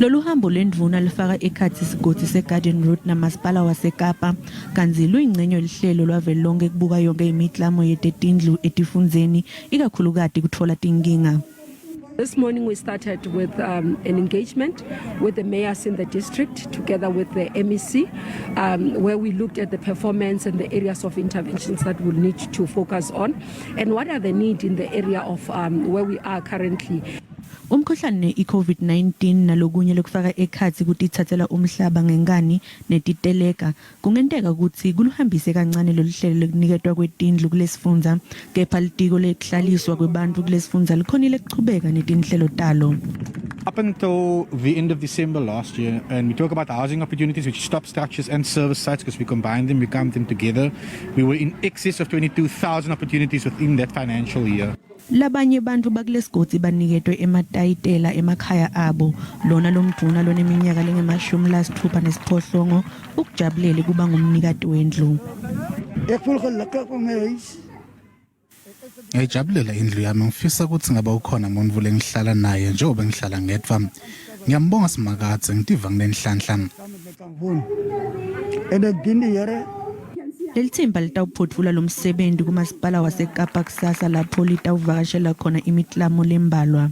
Lolu hambo lwendvuna lufaka ekhatsi sigodzi seGarden Route namasipala waseKapa kantsi luyincenye yoluhlelo lwavelonkhe kubuka yonkhe imiklamo yetetindlu etifundzeni ikakhulukati kutfola tinkinga. This morning we started with an engagement with the mayors in the district together with the MEC where we looked at the performance and the areas of interventions that we'll need to focus on and what are the needs in the area of where we are currently. Umkhuhlane i-COVID-19 nalokunye lokufaka ekhatsi kutitsatsela umhlaba ngenkani netiteleka kungenteka kutsi kuluhambise kancane loluhlelo lekuniketwa kwetindlu kulesifundza kepha litiko lekuhlaliswa kwebantfu kulesifundza likhonile kuchubeka netinhlelo talo. Up until the end of December last year, and we talk about housing opportunities, which stop structures and service sites because we combine them, we count them together. We were in excess of 22,000 opportunities within that financial year. Labanye bantfu bakulesigodzi baniketwe ematayitela emakhaya abo. Lona lomdvuna loneminyaka lengama-68 ukujabulele kuba ngumnikati wendlu. Ek voel gelukkig om my huis. Ngiyayijabulela indlu yami ngifisa ukuthi ngabe ukhona umuntu lengihlala naye njengoba ngihlala ngedvwa. Ngiyambonga Simakadze ngitiva nginenhlanhla. Saam met my kan woon. En ek dien die Here. Leli thimba litawuphotfula lo msebenzi kumasipala waseKapa kusasa lapho litawuvakashela khona imiklamo lembalwa.